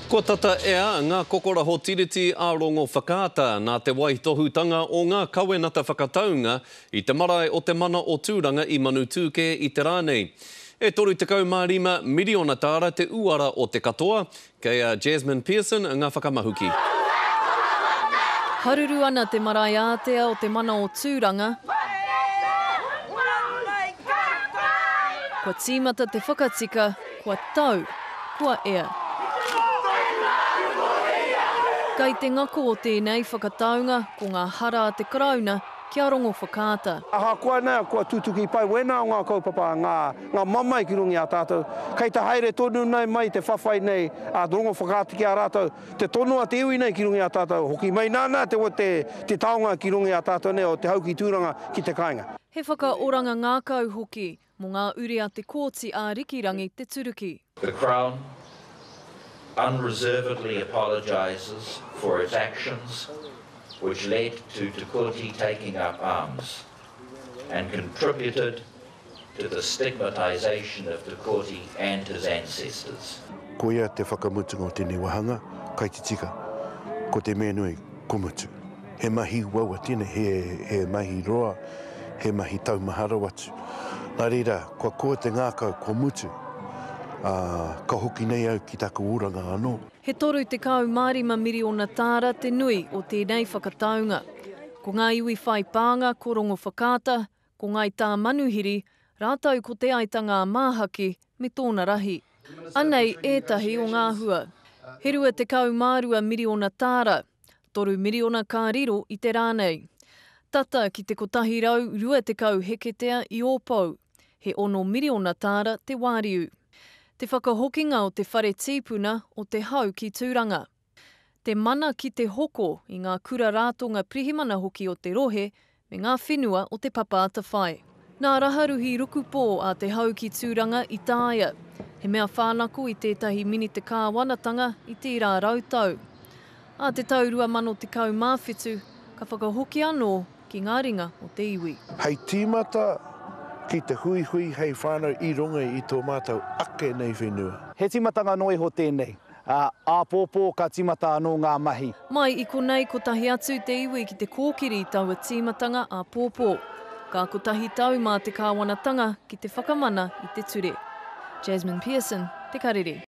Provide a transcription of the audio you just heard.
Kua tata ea ngā kokoraho tiriti a Rongowhakaata nā te waitohutanga o ngā kawenata whakataunga i te marae o Te Mana o Tūranga i Manutūkē i te rā nei. E 35 miriona tāra te uara o te katoa, kei a Jasmine Pearson ngā whakamahuki. Haruru ana te marae ātea o Te Mana o Tūranga. Kua tīmata te whakatika Kua tau, kua ea. Kai te ngako o tēnei whakataunga ko ngā hara a te Karauna ki a Rongowhakaata. Ahakoa nā, kua tutuki pai wēnā o ngā kaupapa, ngā, ngā mamae ki runga i a tātou, kei te haere tonu nei mai te whawhai nei a Rongowhakaata ki a rātou, te tono a te iwi nei ki runga i a tātou, hoki mai nāna te, te, te taonga ki runga i a tātou nei o Te Hau ki Tūranga ki te kāinga. He whakaoranga ngākau hoki Mō ngā uri a Te Kooti ā Rikirangi Te Turuki. The Crown unreservedly apologises for its actions which led to Te Kooti taking up arms and contributed to the stigmatisation of Te Kooti and his ancestors. Koia te whakamutunga o tēnei wāhanga, kai te tika, ko te mea nui, ko mutu. He mahi uaua tēnei, he, he mahi roa, he mahi taumaha rawa atu. Nā reira, kua koa te ngākau, kua mutu, ā, ka hoki nei au ki taku oranga anō. He 35 miriona tāra te nui o tēnei whakataunga. Ko ngā iwi whai pānga ko Rongowhakaata, ko Ngāi Tāmanuhiri, rātou ko Te Aitanga-a-Māhaki me tōna rahi. Anei ētahi o ngā hua. He 22 miriona tāra, 3 miriona ka riro i te rā nei. Tata ki te 120 heketea i Ōpou, he 6 miriona tāra te wāriu. Te whakahokinga o te whare tīpuna o Te Hau ki Tūranga. Te mana ki te hoko i ngā kura rātonga pirihimana hoki o te rohe me ngā whenua o Te Papa Atawhai. Nā Raharuhi Rukupō a Te Hau ki Tūranga i tāia, he mea whānako i tētahi Minita Kāwanatanga i tērā rautau. Ā te tau 2017, ka whakahoki anō ki ngā ringa o te iwi. Hei tīmata ki te huihui hei whānau i runga i tō mātou ake nei whenua. He tīmatanga noa iho tēnei. Ā, āpōpō ka tīmata anō ngā mahi. Mai i konei kotahi atu te iwi ki te kōkiri i taua tīmatanga āpōpō. Ka kotahi tau mā te kāwanatanga ki te whakamana i te ture. Jasmine Pearson, Te Karere.